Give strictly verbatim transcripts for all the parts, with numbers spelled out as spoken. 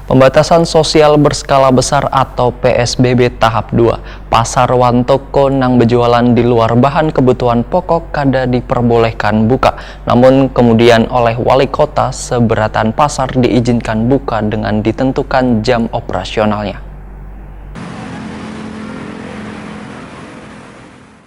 Pembatasan sosial berskala besar atau P S B B tahap dua. Pasar wan toko nang bejualan di luar bahan kebutuhan pokok kada diperbolehkan buka. Namun kemudian oleh wali kota, seberatan pasar diizinkan buka dengan ditentukan jam operasionalnya.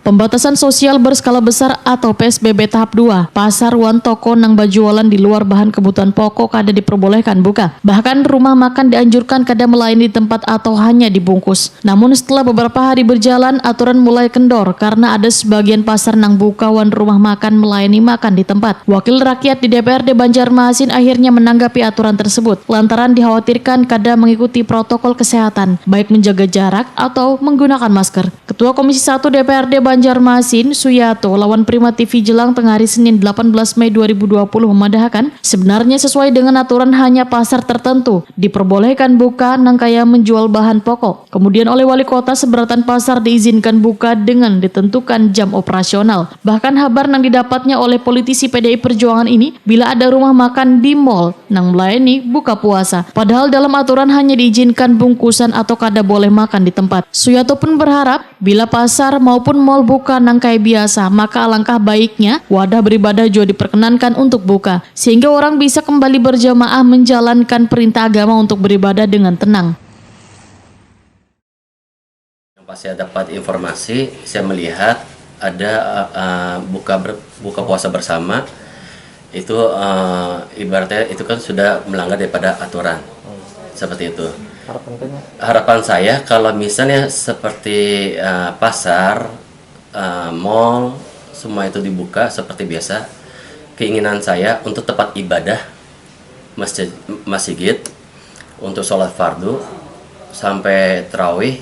Pembatasan sosial berskala besar atau P S B B tahap dua, pasar wan toko nang bajualan di luar bahan kebutuhan pokok kada diperbolehkan buka. Bahkan rumah makan dianjurkan kada melayani di tempat atau hanya dibungkus. Namun setelah beberapa hari berjalan, aturan mulai kendor karena ada sebagian pasar nang buka wan rumah makan melayani makan di tempat. Wakil rakyat di D P R D Banjarmasin akhirnya menanggapi aturan tersebut lantaran dikhawatirkan kada mengikuti protokol kesehatan, baik menjaga jarak atau menggunakan masker. Ketua Komisi satu D P R D Banjarmasin, Suyato, lawan Prima T V Jelang tengah hari Senin delapan belas Mei dua ribu dua puluh memadahakan, sebenarnya sesuai dengan aturan hanya pasar tertentu diperbolehkan buka nang kaya menjual bahan pokok. Kemudian oleh wali kota seberatan pasar diizinkan buka dengan ditentukan jam operasional. Bahkan habar nang didapatnya oleh politisi P D I Perjuangan ini, bila ada rumah makan di mall nang melayani buka puasa. Padahal dalam aturan hanya diizinkan bungkusan atau kada boleh makan di tempat. Suyato pun berharap bila pasar maupun mall buka nang kaya biasa, maka alangkah baiknya wadah beribadah juga diperkenankan untuk buka, sehingga orang bisa kembali berjamaah menjalankan perintah agama untuk beribadah dengan tenang. Yang pas saya dapat informasi, saya melihat ada uh, buka ber, buka puasa bersama itu uh, ibaratnya itu kan sudah melanggar daripada aturan seperti itu. Harapan tanya, Harapan saya kalau misalnya seperti uh, pasar, uh, mall, semua itu dibuka seperti biasa, keinginan saya untuk tempat ibadah masjid, masjid untuk sholat fardu sampai terawih,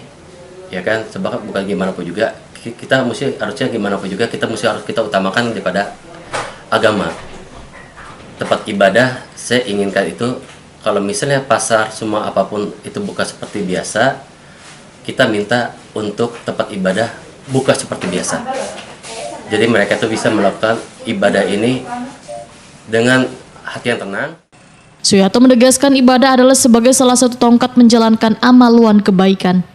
ya kan, sebab bukan gimana pun juga ki- kita mesti harusnya gimana pun juga kita mesti harus kita utamakan daripada agama. Tempat ibadah saya inginkan itu kalau misalnya pasar semua apapun itu buka seperti biasa, kita minta untuk tempat ibadah buka seperti biasa. Jadi mereka tuh bisa melakukan ibadah ini dengan hati yang tenang. Suyato menegaskan ibadah adalah sebagai salah satu tongkat menjalankan amaluan kebaikan.